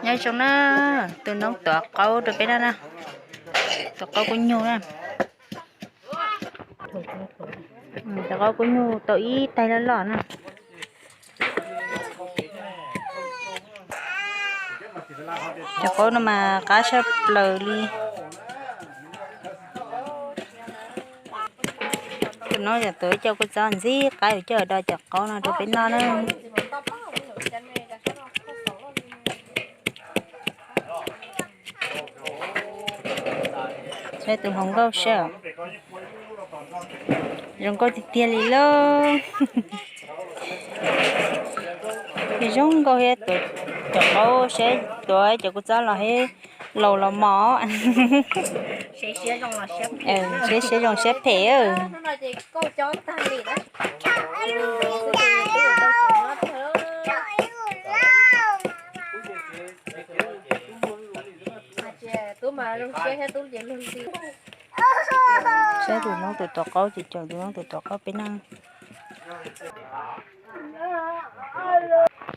Nyob zoo na, tus noob tuav qaub rau peb noj na. Tuav qaub kub nyuj na. Tuav qaub kub nyuj tau ib tais loj loj na. Cov qaub no mas qab tshaj plaws li. Tus noob yog tus coj kua txob ntxim qab yuav coj do cov qaub no rau peb noj na. Saib tus hluas nkauj saib, zoo nkauj tiag tiag li lauj. Zoo nkauj thiab, tuav cov qaub saib, tuav cov kua txob los thiab, laus los mos. Siab zoo siab phem. Saib tus noob tus tuav qaub ces caum tus noob tus tuav qaub peb noj.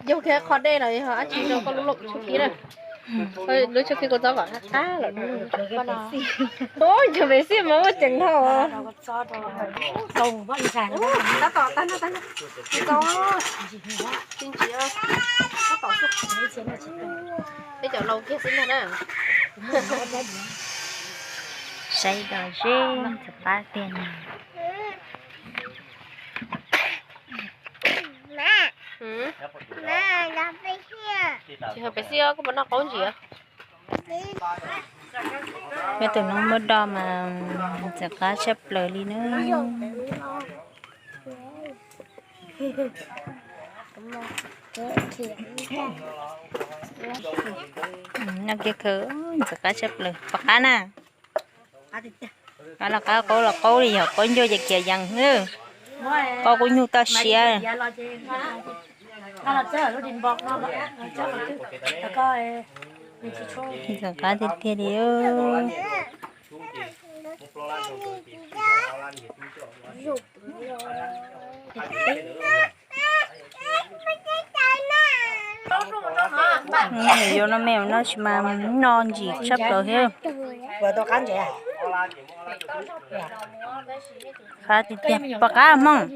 Yog qhov dej los yog dab tsi rau koj lub tshuab khib na. Lub tshuab khib kua txob kom qab qab lawm. Ub, cov pem xij mas muaj ceem dhau. Tab tom tag no, tag no. Tsis tau. Tsis ntsim. Tab tom xwb. Peb cov laus kiag xwb ntag na. Saib do zeb ntxim qab tiag na. Tsis yog pem xij, koj puas noj qaub ntsim? Peb tus noob muab do mas ntxim qab tshaj plaws li na. Noj kiag kawg, ntxim qab tshaj plaws. Pom qab na. Qab los qab, qaub los qaub li, yog qaub ncuaj ces khiav yees. Qaub kub nyuj toj siab. Ntxim qab tiag tiag li. Yuav no me no tsis mas no ntsim tshaj plaws thiab. Qab tiag tiag, pom qab Hmoob.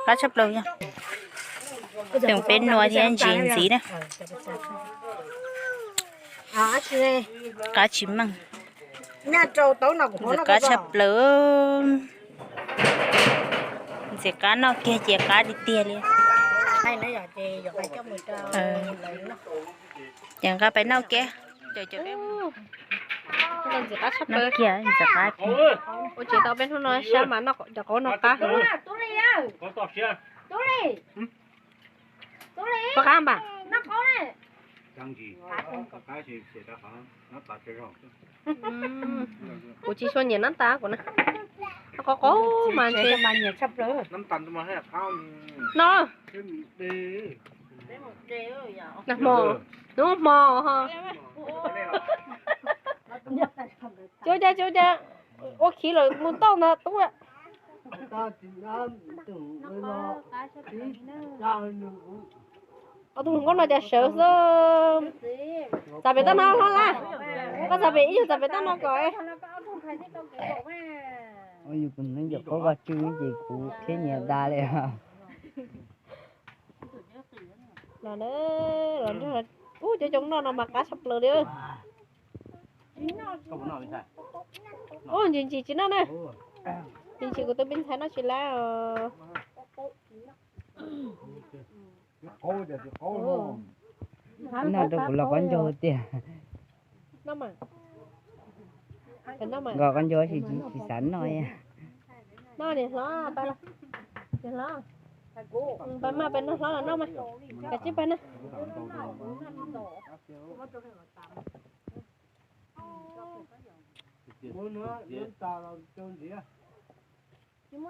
Qab tshaj plaws yog. Teem peb nua thiab ntsim ntxiv na. Qab tsis meej. Ntxim qab tshaj plaws. Ntxim qab noj kiag ces qab tiag tiag li. Ces nqa pais noj kiag. Noj kiag ntxim qab tiag. Ua tsis tau peb hnub no sab mas noj cov qaub no qab heev. Pom qab npam. Kuv tsis tshua nyiam nab tas kuv na. Qaub qaub mas ntshe. No. Nag hmo, hnub hmo ho. Cuab ca cuab ca, ua khiv lawm mus toj ntag tub. Ob tug hluas nkauj no cas sawv xwb. Txav pem toj no hlob Laj. Koj txav pem ib yug txav pem toj no kom. Yus kuv neeb cov qaub vaj tswv ces kuv thiab nyias da li. Los, los nrog, ub, cov coob noj no mas qab tshaj plaws li. Ub, ntsis ntsis tsis noj na. Ntsis ntsis kuv tus me ntxhais noj tsis lab os. Noj rau kuv los qaub ncaug tiag. Nkaus qaub ncaug tsis, tsis xav noj. Noj niam hlob, niam hlob. Pab maj pab noj hlob los noj mas. Kav tsij pab na.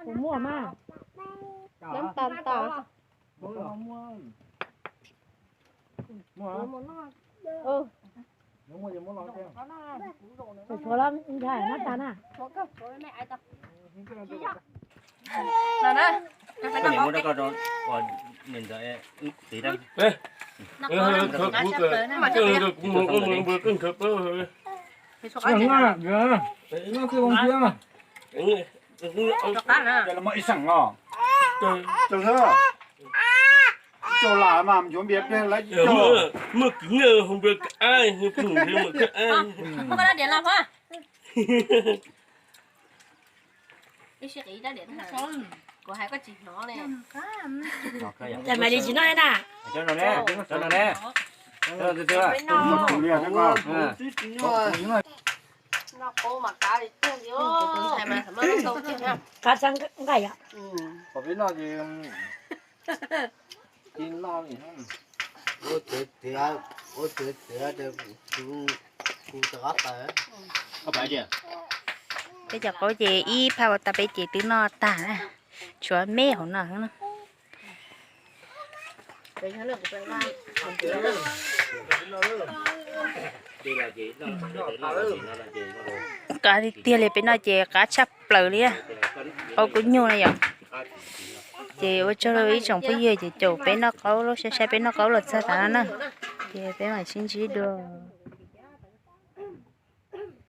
Kuv muaj mas. Nab tas tas. Tshuav los ntshai nab tas na. Koj niam muab rau koj, Muaj ib xeem os, cau lam mas ncuav npias pliag lawv cau. Cas mas li tsis noj na? Qab txhab nqaij yom. Peb cov qaub ces ib phaj ua tas peb ces twb noj tag na, tshuav me hauv no xwb na. Qab tiag tiag li, peb noj ces qab tshaj plaws li. Qaub kub nyuj na yom. Ces ua tsaug rau ib tsoom phooj ywg ces caum peb noj qaub, saib saib peb noj qaub los txog tav no na. Ces peb mam sib ntsib dua.